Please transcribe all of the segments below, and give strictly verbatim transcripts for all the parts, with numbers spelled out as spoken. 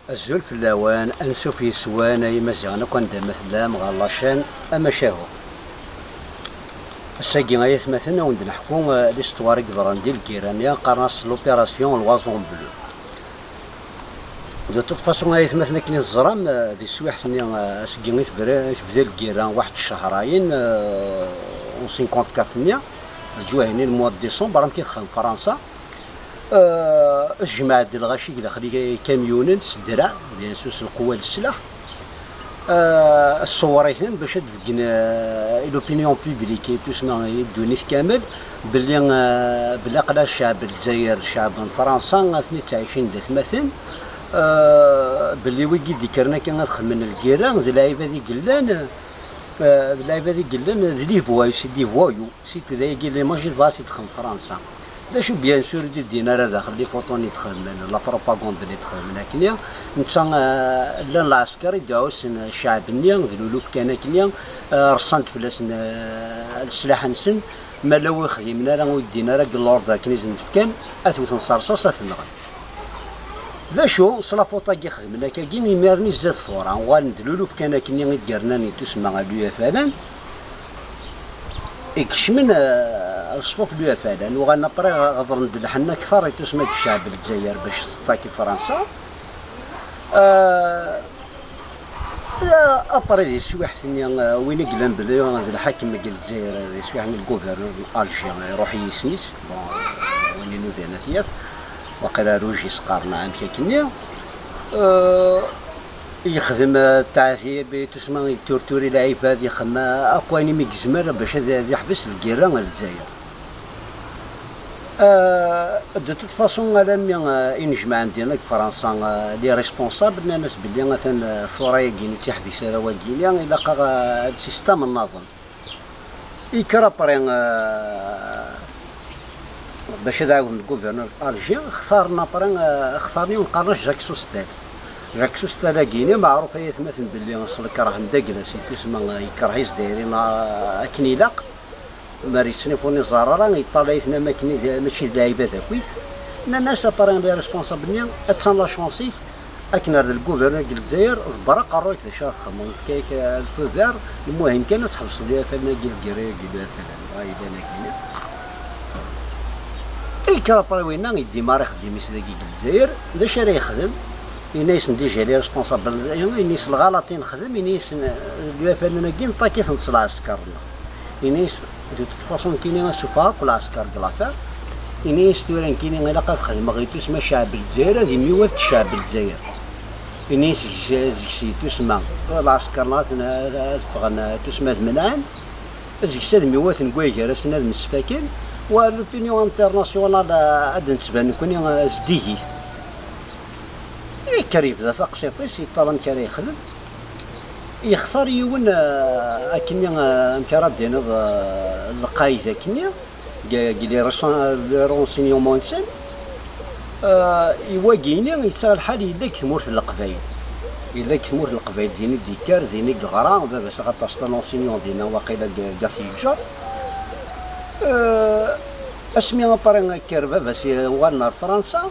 Azul fell-awen, ansuf yes-wen ay Imaziɣen akk anda ma tellam ɣer la chaîne Amacahu. Ass-agi ay atmaten, ad wen-d-neḥku, eh, l'histoire i yeḍran di lgirra-nni, qqaren-as l'opération Loison Bleue. De toute façon ay atmaten, akken i teẓram, eh, di teswiḥt-nni, eh, aseggi i tebra, i tebda lgirra waḥed ccehrayen, eh, en cinquante-quatre-nni, leǧwayeh-nni, le mois de décembre, amek i texdem Fransa. Eh, tejmeɛ-d lɣaci daxel ikamyunen s ddreɛ, bien sûr s lqewwa n leslaḥ. Eh, ṣewwer-iten bac ad d-beggen, eh, i l'opinion publique, i tusma i ddunit kamel, belli, eh, belli aql-aɣ ccɛeb n Lezzayer, ccɛeb n Fransa, atni ttɛicin d atmaten, eh, belli wigi d-ikkren akka ad xedmen lgirra, d lɛibad i yellan, eh, d lɛibad i yellan, d les voyous, c'est des voyous. Surtout d ayagi l'image i tebɣa ad tt-id-texdem Fransa. D acu, bien sûr, ur d-ddin ara daxel les photos-nni d-xedmen, la propagande-nni d-xedmen akkenni. Netta, eh, llan lɛesker i d-ɛussen ccɛeb-nni, d luluf kan akkenni, eh, reṣṣan-d fell-asen, eh, leslaḥ-nsen, ma la ur xdimen ara, ur ddin ara deg l'ordre akken i sen-d-fkan, ad t-wten s rrṣaṣ, ad t-nɣen. D acu, s la faute-agi xedmen akkagi, imiren i zdat tura, uɣalen d luluf kan akkenni i d-yernan i tusma a l'U F L N, i ikecmen, eh, leṣfuf n l'U F L N, uɣalen après ɣeḍlen-d lḥenna akteṛ i tusma deg ccɛeb n Lezzayer bac teṭṭaki Fransa. Eh, eh, après di teswiḥt-nni, eh, win i yellan belli d lḥakem deg Lezzayer, di teswiḥt-nni le gouverneur n Alger, iruḥ yisem-is, bon, win inudan ad t-yaf, waqila Rugis qqaren amek akkenni. Eh, yexdem, eh, ttaɛtib, i tusma yettturturi lɛibad, yexdem, eh, akk ayen imi yezmer bac ad, ad yeḥbes lgirra n Lezzayer. Eh, de toute façon, alammi, eh, i nejmaɛen dinna deg Fransa, eh, les responsables, nnan-as belli atan, eh, tura-agi ur tt-yeḥbis ara wagini, ilaq-aɣ, eh, ad système nnaḍen. Yekker après, eh, bac ad ɛawden le gouverneur Alger, xtaren après, eh, xtaren yiwen qqaren-as Jacques Soustelle. Jacques Soustelle-agini, meɛruf ay atmaten belli s lekrah n dagla, si tusma, eh, yekreh Izzayriyen, eh, akken ilaq. Mer yettnifun iẓẓar ara, yeṭṭalay-iten am akken i d, mačči d lɛibad akkit. Nnan-as, après, les responsables-nni, attan la chance-ik, akken ar d le gouverneur n Lezzayer, ḍebber aqerru-k d acu ara txedmeḍ, nefka-yak, eh, le feu vert, lmuhim kan ad tḥebseḍ l'U F L N-agi, lgirra-agi, l'U F L N, dɣa yellan akkin. Yekker après winna, yeddimaṛ ixeddim-is dagi deg Lezzayer, d acu ara yexdem? Yenna-yasen déjà les responsables, yenna-yasen lɣalaṭ i nexdem, yenna-yasen, eh, l'U F L N-agi neṭṭak-iten s lɛesker-nneɣ. Yenna-yas, de toute façon, nekkini ad ssufɣeɣ akk lɛesker deg l'affaire. Yenna-yas tura nekkini ilaq ad xedmeɣ i tusma ccɛeb n Lezzayer, ad imiwat ccɛeb n Lezzayer. Yenna-yas seg-s, seg-s i tusma, lɛesker-nneɣ ad, ad ffɣen, eh, tusma ad menɛen. Seg-s ad miwaten deg way gar-asen ad mseffaken, wa l'opinion internationale, eh, ad d-nettban nekkni, eh, zeddigit. Yekker yebda taqsiṭ-is, yeṭṭal amek ara yexdem. Yextar yiwen, eh, akkenni, eh, amek ara d-tiniḍ, eh, lqayed akkenni, deg, deg les ren-, les renseignements-nsen. Eh, i wagini yettaɣ lḥal yella deg tmurt n Leqbayel. Yella deg tmurt n Leqbayel, din i d-yekker, din i yeɣra, baba-s axaṭer c'est un enseignant dinna, waqila deg, deg at yeǧǧer. Eh, asmi après yekker baba-s, uɣalen ar Fransa,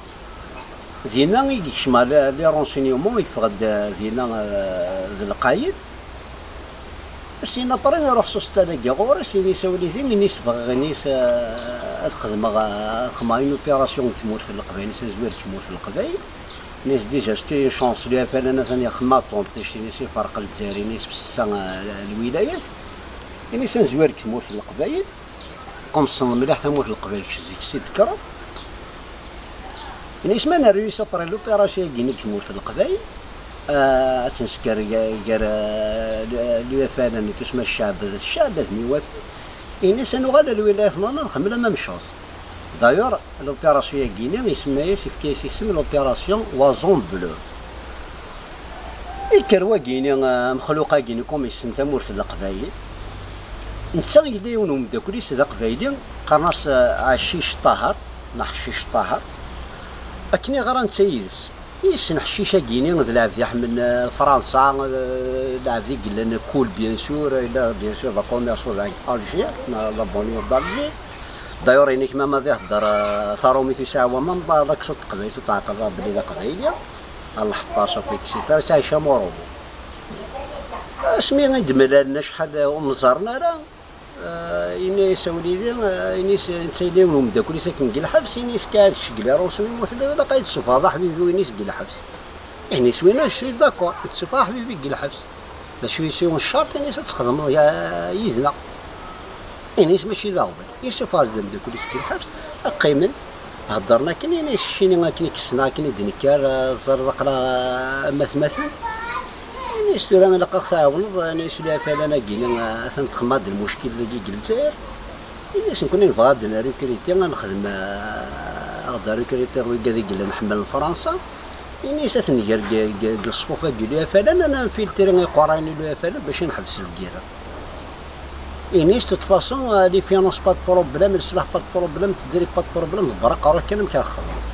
dinna i yekcem ɣer les, les renseignements, yeffeɣ-d, eh, dinna, eh, d lqayed. Syin après iruḥ Soustelle-agi ɣur-s, ini-as a wlidi, ini-as bɣiɣ, ini-as, eh, ad xedmeɣ, eh, ad xedmeɣ une opération deg tmurt n Leqbayel, ini-as ad zwireɣ deg tmurt n Leqbayel. Ini-as déjà c'est une chance, l'U F L N atan ixdem attentat, ini-as iferq Lezzayer, ini-as bsessa, eh, lwilayat. Ini-as ad nezwir deg tmurt n Leqbayel. Qumṣen mliḥ tamurt n Leqbayel kečč zik-s i d-tekkreḍ. Ini-as ma nerwi-as après l'opération-agi deg tmurt n Leqbayel, eh, ad tt-nesker gar, gar, eh, l'U F L N, tusma ccɛeb, ccɛeb ad miwat. Ini-as ad nuɣal ar lwilayat-nneɣ, ad nxemmel la même chose. D'ailleurs, l'opération-agi-ni, isemma-yas, ifka-yas isem l'opération Wazon Bleu. Ikker wagini, eh, amexluq-agini, comme yessen tamurt n Leqbayel. Netta yella yiwen umeddakel-is d aqbayli, qqaren-as, eh, Ɛeccic Ṭaher, neɣ Ḥeccic Ṭaher. Akken i ɣran netta yid-s. Yessen Ḥeccic-agini d lɛebd iḥemmlen, eh, Fransa, eh, lɛebd i yellan cool, bien sûr, yella, bien sûr, d akummersu deg Alger, neɣ la banlieue d'Alger. D'ailleurs, inek ma ad ihedder, eh, taṛumit yesɛa waman, ba-, d aksud teqbaylit, ur tɛeqqleḍ ara belli d aqbayli. Lḥeṭṭac akk, et cetera, ttɛic am uṛubu. Asmi i d-mlalen acḥal ur mẓaren ara, eh, ini-as a wlidi, eh, ini-as netta yella yiwen umeddakel-is akken deg lḥebs, ini-as ka ad kečč deg la Russie ur telliḍ, ilaq ad d-tessufɣeḍ aḥbib-iw, ini-as, deg lḥebs. Ini-as winna, je suis d'accord, ad d-tessufɣeḍ aḥbib-ik deg lḥebs. D acu i s-yiwen ccerṭ, ini-as ad txedmeḍ ya-, yid-neɣ. Ini-as mačči d aɣbel. Yessufeɣ-as-d ameddakel-is deg lḥebs, qqimen, heddren akken, ini-as keččini akken i k-ssneɣ, akken i d-nekker, eh, teẓriḍ aql-aɣ, eh, am atmaten. Ini-as tura ilaq ad ɣ-tɛawneḍ, ini-as ula afalan-agi, eh, atan txemmeḍ-d lmuckil dagi deg Lezzayer. Ini-as nekkni nebɣa ad d-nrukriti, ad nexdem, eh, ad ɣ-d-rukritiḍ wigad i yellan ḥemmlen Fransa. Ini-as ad t-nger deg, deg, deg leṣfuf-agi n ufalan, ad nfiltri iqerrayen n ufalan bac ad neḥbes lgirra. Ini-as, de toute façon, euh, les finances pas de problème, leslaḥ pas de problème, tedri pas de problème, ḍebber aqerru-k kan amek ara txedmeḍ.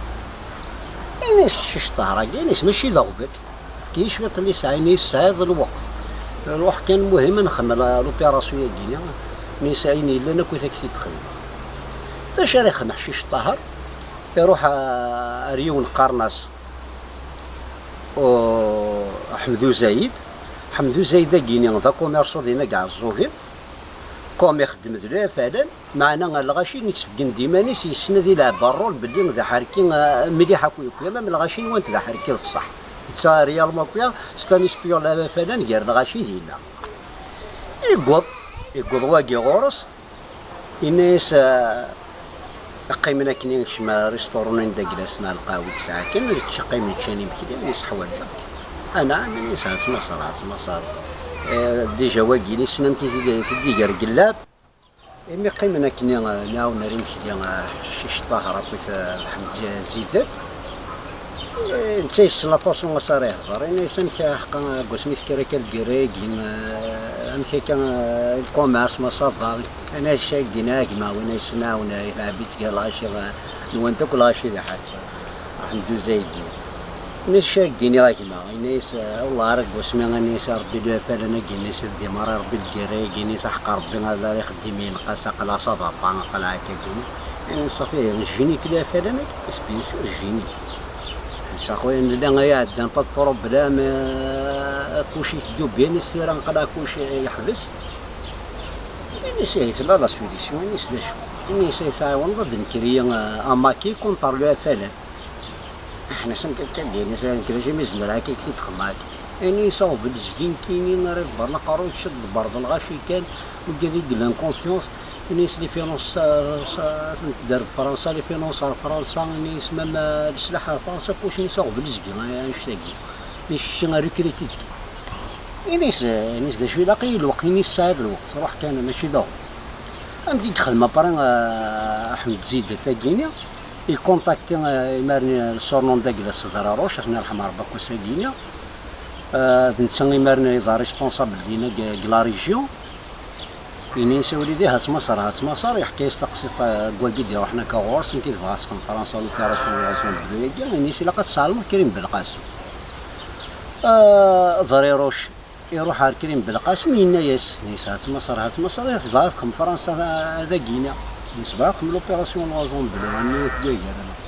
Ini-as ḥcic ṭṭher-agi, ini-as mačči d aɣbel. Efk-iyi cwiṭ n lisaɛ, ini-as tesɛiḍ lweqt. Ruḥ kan, muhim ad nxemmel, euh, l'opération-agi-ni. Ini-as ayen yellan akk i t-ak-t-id-xedmeɣ. D acu ara ixdem ḥcic ṭṭher? Iruḥ, euh, ar yiwen qqaren-as, euh, Ḥmed Uzayed. Ḥmed Uzayed-agi-ni d akummersu dinna deg Ɛeẓẓugen. Comme ixeddem d lɛifalan, meɛna lɣaci i d-yesbeggen d iman-is, yessen ad ilɛeb rrul belli d aḥerki, eh, mliḥ akk yakk, ama lɣaci nwant d aḥerki d ṣṣeḥ. Netta réellement akk, c'est un espion, lɛib afalan gar lɣaci dinna. Yewweḍ, yewweḍ wagi ɣur-s, yenna-yas, eh, qqimen akken i nekcem restaurant-nni n Daglas neɣ lqahwa i yesɛa kan, yečča, qqimen ččan imekli, yenna-yas ḥwaǧeɣ-k. Anɛam, yenna-yas, ha-tt Maṣer, ha-tt Maṣer. Eh, déjà wagi, yessen amek i t-id-, t-id-iger deg llab. Imi qqimen akken, eh, nɛawen ar imekli, eh, Cic Ṭaher akkit, eh, Ḥmed Zi-, Zidat. Eh, netta yessen la façon as ara ihder. Yenna-yas amek, eh, ḥqa, deg wasmi tekker akka lgirra-agi, eh, amek akka, eh, lkumerṣ, ma ça va? Yenna-yas cag dina a gma, win ay yessen nɛawen, eh, ilɛeb-itt gar lɣaci, eh, nwant akk lɣaci d aḥerki. Ḥmed Uzaydi. Yenna-yas cag dina a gma. Yenna-yas, eh, wellah ara deg wasmi, yenna-yas, Rebbi d afalan-agi, yenna-yas, ad d-imar Rebbi lgirra-agi, yenna-yas, aḥeqqa Rebbi ad ara ixeddim yenqas, aql-aɣ ça va pas, aql-aɣ akka-agi. Yenna-yas, safi, génie-k d afalan-agi? Yenna-yas, bien sûr, génie. Yenna-yas, a xuya, nella ay iɛeddan, pas de problème, eh, kuci iteddu bien, yenna-yas, tura aql-aɣ kuci yeḥbes. Yenna-yas, ihi tella la solution, yenna-yas, d acu? Yenna-yas, ay tɛiwneḍ ad d-nekker, eh, un maquis contre le afalan. Ḥna s amkan kan diri, nekk d acu mi zemreɣ akka i k-t-id-xemmeɣ akka. Ayen i yesɛa uɣbel zgin kini ara iḍebbren aqerru, kečč ad tḍebbreḍ lɣaci kan, wigad i yellan confiance, ini-as les finances, euh, sa-, ad tent-tder Fransa, les finances ar Fransa, ini-as même, euh, leslaḥ ar Fransa, kullec ini-as uɣbel zgin, ay-, annect-agi. Ini-as kečči ar recruter. Ini-as, ini-as d acu ilaq-iyi lweqt, ini-as tesɛiḍ lweqt, ruḥ kan, mačči d aɣbel. Amek i yexdem après, euh, Ḥmed Zidat-agi-ni? Ikontakti, eh, imaren, eh, le surnom Daglas d Raruc, ad ten-irḥem Rebbi akk ass-agi-ni. Eh, d netta imaren i d responsable dina deg, deg la région. Ini-as a wlidi, ha-tt Maṣer, ha-tt Maṣer, yeḥka-yas taqsiṭ, eh, n wagi d-iruḥen akka ɣur-s, nekk i d-bɣiɣ ad sexdem Fransa l'opération n Ɣazwan Blu-agi, ini-as ilaq ad tesɛelmeḍ Krim Belqasem. Eh, d Raruc. Iruḥ ar Krim Belqasem, yenna-yas, yesɛa-tt Maṣer, ha-tt Maṣer, yesbeɣ ad texdem Fransa dagi-ni, yesbeɣ ad texdem l'opération n Ɣazwan Blu, anni i tgagar-nneɣ.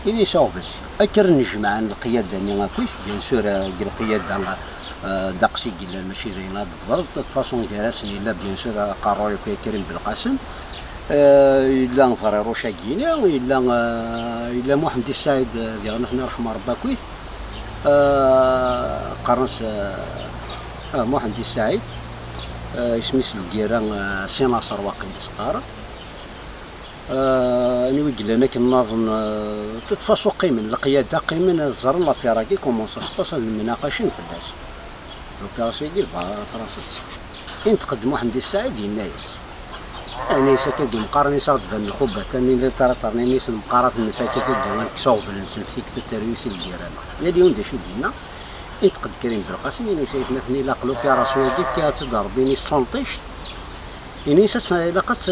Ini-as uɣbel, akker nejmeɛen lqiyada-nni akkit, bien sûr, eh, deg lqiyada, eh, ddeqs i yellan, mačči d ayen ad d-teḍreḍ, de toute façon gar-asen yella, bien sûr, aqerruy akk i Krim Belqasem, eh, yella Ferriruc-agi-ni, yella, eh, yella Muḥend Saɛid, eh, diɣen ad ten-irḥem Rebbi akkit. Ah, qqaren-as, ah, ah, Muḥend Saɛid, ah, isem-is lgirra, ah, Si Naṣer waqil i s-qqaren. Ah, anwa i yellan akken nniḍen, ah, de toute façon qqimen, leqyada qqimen ad ẓren l'affaire-agi, comment ça se passe, ad mnaqacen fell-as. L'opération-agi tebɣa Fransa. Inṭeq-d Muḥend Saɛid, yenna-yas, Ayen-is akka d-imqaren-is aɣ-d-ban lxubat, anin litaraṭer-nni-s lemqarat n lfakya akka d-uɣal kkes uɣbel-nsen f tikkelt ad taru-yas i lgirra-nneɣ. Yal yiwen d acu i d-yenna, inṭeq-d Krim Belqasem, ini-as aytmaten ilaq l'opération-agi fkiɣ-tt-id Rebbi, ini-as d tunṭict, ini-as ad tt-, ilaq ad tt-,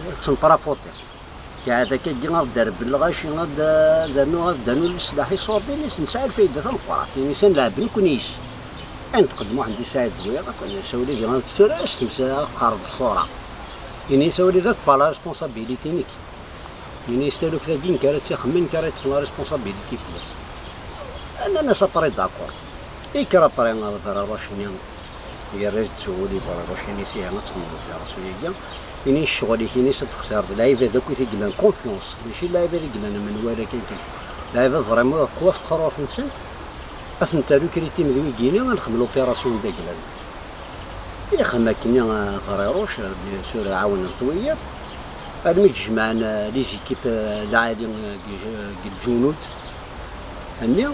ad tt-neṭrafutiɣ. Kɛad akkagi ad d-rebben lɣaci, ad d-, ad d-rnu, ad d-rnu leslaḥ iṣurdiyen-is, nesɛa lfayda tameqqrant, ini-as ad nleɛb nekkni yis. Inṭeq-d Muḥend Saɛid Bouya, ad ken-yas a wlidi, ad tura ad s-temsa, ad txerreb ṣṣura. Ini-as a wlidi, ad ṭṭfeɣ la responsabilité-inek. Ini-as taluft-agi nekk ara tt-ixemmen, nekk ara yeṭṭfen la responsabilité fell-as. Nnan-as après d'accord. Ikker après Ferraruc-nni, yerra-d s wul i Ferraruc-nni, siha ad txedmeḍ opération-agi. Ini ccɣel-ik, ini-s ad textireḍ lɛibad akk i t-yellan confiance, mačči lɛibad i yellan menwala kan kan. Lɛibad vraiment qwat qrurt-nsen, ad ten-terru kritim d wigini, ad nexdem l'opération d aglan. Ixdem akkenni, ah, Ferraruc, bien sûr, ɛawnen-t wiyaḍ. Almi d-jemɛen, ah, les équipes, ah, lɛali, ah, deg, deg lǧunud-nni,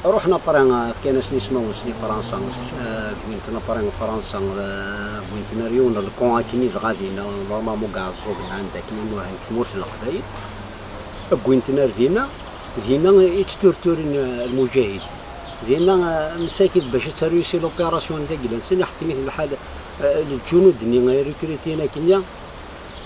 ruḥen après, ah, fkan-asen ismawen-nsen i Fransa, ah, wwin-ten après Fransa, ah, wwin-ten ar yiwen n lkun akkenni dɣa dinna, normalement deg Ɛeẓẓug, lɛanda akkenni, nruḥen deg tmurt n Leqbayel. Wwin-ten ar dinna, dinna i ttturturen, ah, lmujahid. Dinna, ah, msakit bac ad terwisi l'opération d aglan-nsen, iḥettem-iten lḥal, ah, lǧunud-nni ay rikritin akkenni,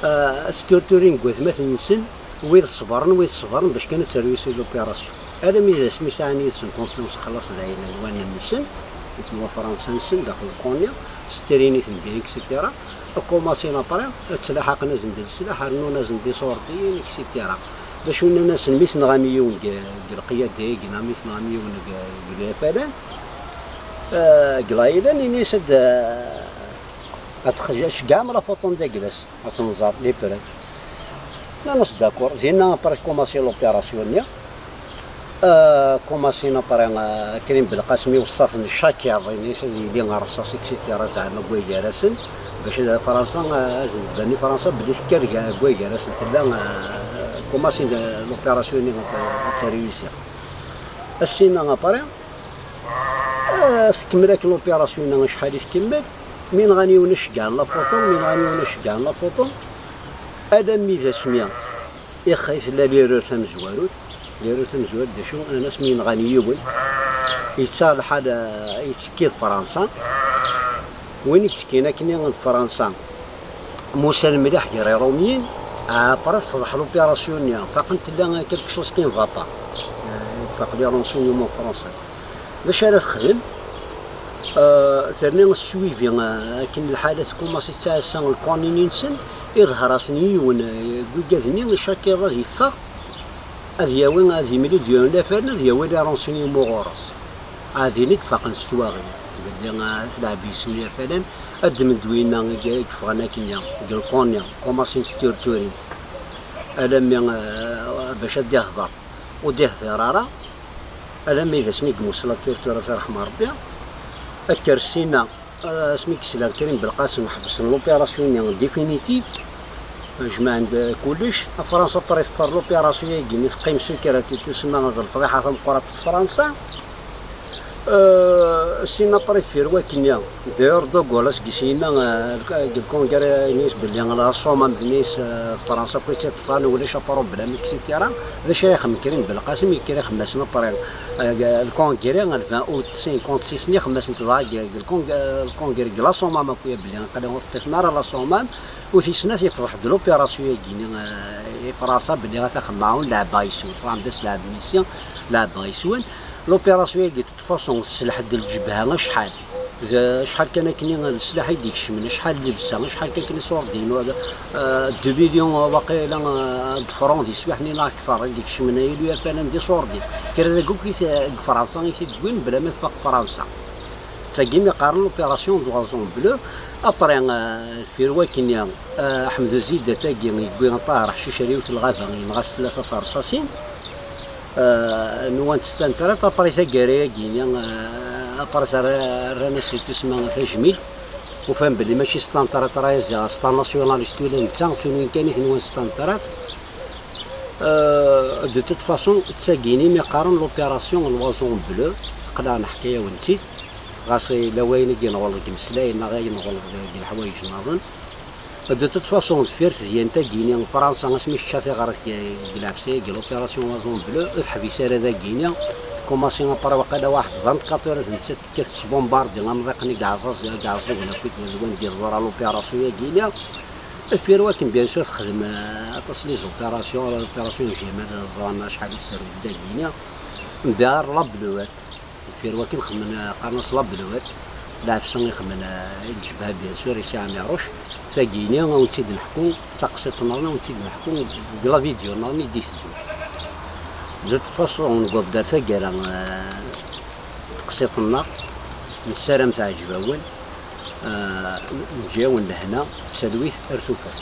ah, ad ttturturin deg watmaten-nsen, wid ṣebren, wid ṣebren, bac kan ad terwisi l'opération. Alammi d asmi sɛan yid-sen confiance, xlaṣ d ayen n wanen-nsen, isem wa Fransa-nsen, daxel lkun-nni, s trin-iten bien, et cetera. Kumasin après, ad ttlaḥaqen-asen-d leslaḥ, rennun-asen-d iṣurdiyen, et cetera. D acu nnan-asen, mi tenɣam yiwen deg, deg lqiyada-agi, neɣ mi tenɣam yiwen deg, deg lafalan, eh, deg layilan, ini-as ad, eh, ad txej-, tceggɛem la photo n dagla-s, ad tt-nẓer, les preuves. Nnan-as d'accord, dinna après kumasin l'opération-nni. Ah, kumasin après, ah, Krim Belqasem iweṣṣa-ten ccakiḍ, ini-as ad yili rrṣaṣ, et cetera, zeɛma deg way gar-asen, bac ad Fransa, ah, ad sen-tban i Fransa belli tekker ga-, deg way gar-asen tella, ah, kumasin, ah, l'opération-nni ad, ad terwisi. Assin-a après, ah, tkemmel akken l'opération-nni acḥal i tkemmel, mi nɣan yiwen ad ceggɛen la photo, mi nɣan yiwen ad ceggɛen la photo, alammi d asmi Ixef tella l'erreur tamezwarut. L'erreur tamezwarut d acu? Nnan-as mi yenɣan yiwen, yettaɣ lḥal, eh, yettekki d Fransa. Win i yettekkin akkenni d Fransa, musal mliḥ gar Iṛumyen, après tefḍeḥ l'opération-nni. Faqen tella quelque chose qui ne va pas. Eh, faq les renseignements français. D acu ara texdem? Euh, terna suivi, euh, akken lḥala tkumaṣ tettɛassa lkanuni-nsen, iḍher-asen yiwen, euh, deg wigad-nni, chaque iḍ ad yeffeɣ, ad yawi, ad yemlil d yiwen lafern, ad yawi les renseignements ɣur-s. Ɛad din i d-faqen s twaɣit, belli, euh, telɛeb yes-sen lafalan, ad ddmen-d winna i, i yeffɣen akkenni, deg lkanuni, kumaṣin ttturturin-t. Alammi, euh, bac ad d-ihder, ur d-ihdir ara, alammi d asmi i yemmussel la torture, ad t-irḥem Rebbi. Akker ssinna, asmi i yesla Krim Belqasem, ḥebsen l'opération-nni définitive, jemɛen-d kullec. Fransa après teffer l'opération-agi-nni, teqqim secret, i tusemma d lefḍiḥa tameqqrant n Fransa. Euh, ssinna après deffir wakkenni, d'ailleurs, De Gaulle, aseggas-inna, euh, deg lkongré-nni belli la Somme, d Nice, euh, d Fransa akk i tt-iṭṭfen, ulac apṛublem, et cetera. D acu ara ixemmem Krim Belqasem? Yekker ixemmem-asen après, euh, lkongré, le vingt août cinquante-six-nni, ixemmem-asen-t dɣa deg, deg lkong-, euh, lkongré deg la Somme akk, belli aql-i ur teṭṭifem ara la Somme. U tis snat, yefḍeḥ-d l'opération-agi-nni, euh, i Fransa, belli ata xemmaɛun, lɛebba yes-wen, Fransa d aslɛeb n yis-, lɛebba yes-wen. L'opération-agi, de toute façon, tesselḥ-d lǧebha acḥal. D acḥal kan akkenni leslaḥ i d-ikecmen, acḥal n llebsa, acḥal kan akkenni iṣurdiyen, euh, deux millions, euh, waqila, euh, de francs di teswiɛt-nni neɣ akteṛ i d-ikecmen, ay luyafalan d iṣurdiyen. Kra dagi akk i t-, deg Fransa i t-id-wwin bla ma tfaq Fransa. D tagi mi qqaren l'opération de l'Oiseau Bleu. Après, euh, deffir wakkenni, euh, Ḥmed Zida tagi yewwi Ṭaher Ḥcic ar yiwet n lɣaba, yenɣa-s tlata terṣaṣin. Euh, nwant s tantrat, après taggara-agi-nni, euh, après rran-as i tusma tajmilt, ufan belli mačči s tantrat ara yazi, s ta nationaliste ula netta, tunwin kan i tenwan s tantrat. Euh, de toute façon, d tagini mi qqaren l'opération l'Oiseau Bleu, aql-aɣ neḥka-yawen-tt-id, ɣas yella wayen i yenɣel deg imeslayen neɣ ayen yenɣel deg leḥwayeǧ nniḍen. De toute façon, deffir tedyant-agi-ni, Fransa, asmi tečča tiɣrit deg, deg lɛefsa-agi, l'opération Oiseau Bleu, ur teḥbis ara dagi-ni. Tkumaṣi après waqila waḥed vingt-quatre heures, nettat tekkat tesbumbardi amḍiq-nni deg Ɛeẓẓug, deg Ɛeẓẓug, akkit d wanda i teḍra l'opération-agi-ni. Deffir wakken, bien sûr, texdem, euh, aṭas les opérations, l'opération Jimal, ẓran acḥal i tesserwel dagi-ni. Mbeɛd la Bleuette. Deffir wakken xemmen, eh, qqaren-as la Bleuette, lɛefsa i xemmen, eh, i yejba, bien sûr, i Si Ɛmiruc. Tagini, ad wen-tt-id-neḥku, d taqsiṭ-nniḍen, ad wen-tt-id-neḥku deg la vidéo-nniḍen i d-iteddun. De toute façon, newweḍ-d ar taggara, eh, Taqsiṭ-nneɣ, nessaram teɛǧeb-awen, ah, neǧǧa-yawen lehna, talwit ar tufat.